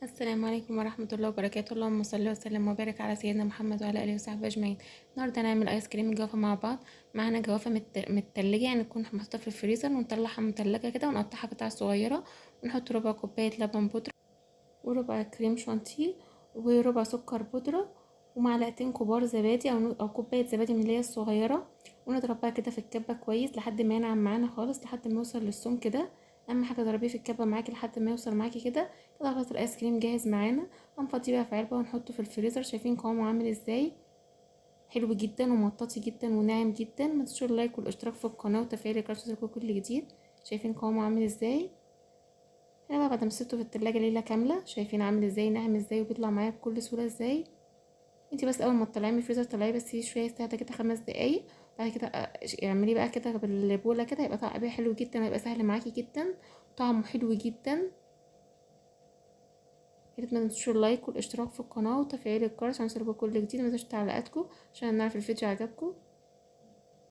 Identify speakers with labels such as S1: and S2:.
S1: السلام عليكم ورحمة الله وبركاته. اللهم صل وسلم وبارك على سيدنا محمد وعلى آله وصحبه أجمعين. النهارده هنعمل آيس كريم الجوافة مع بعض. معانا جوافة من التلاجة، يعني تكون محطوطة في الفريزر، ونطلعها من التلاجة كده ونقطعها قطع صغيرة، ونحط ربع كوباية لبن بودرة وربع كريم شانتيه وربع سكر بودرة ومعلقتين كبار زبادي أو كوباية زبادي من اللي هي الصغيرة، ونضرب بقى كده في الكبة كويس لحد ما ينعم معانا خالص، لحد ما يوصل للسمك كده. اهم حاجه ضربيه في الكبه معاكي لحد ما يوصل معاكي كده. كده خلاص الايس كريم جاهز معانا. هنفضيه بقى في علبه ونحطه في الفريزر. شايفين قوامه عامل ازاي؟ حلو جدا ومطاطي جدا وناعم جدا. ما تنسوش اللايك والاشتراك في القناه وتفعيل الجرس عشان يوصلكوا كل جديد. شايفين قوامه عامل ازاي؟ هنا بقى بعد ما سبته في التلاجة ليله كامله، شايفين عامل ازاي، ناعم ازاي، وبيطلع معايا بكل سهوله ازاي. انتي بس اول ما تطلعيه من الفريزر طلعيه بس شويه ساعه كده، 5 دقايق، بعد كده اعمليه بقى كده بالبوله كده، هيبقى طعمه حلو جدا، هيبقى سهل معاكي جدا، طعمه حلو جدا. يا ريت ما تنسوش اللايك والاشتراك في القناه وتفعيل الجرس عشان يوصلكوا كل جديد. ما تنسوش تعليقاتكم عشان نعرف الفيديو عجبكم.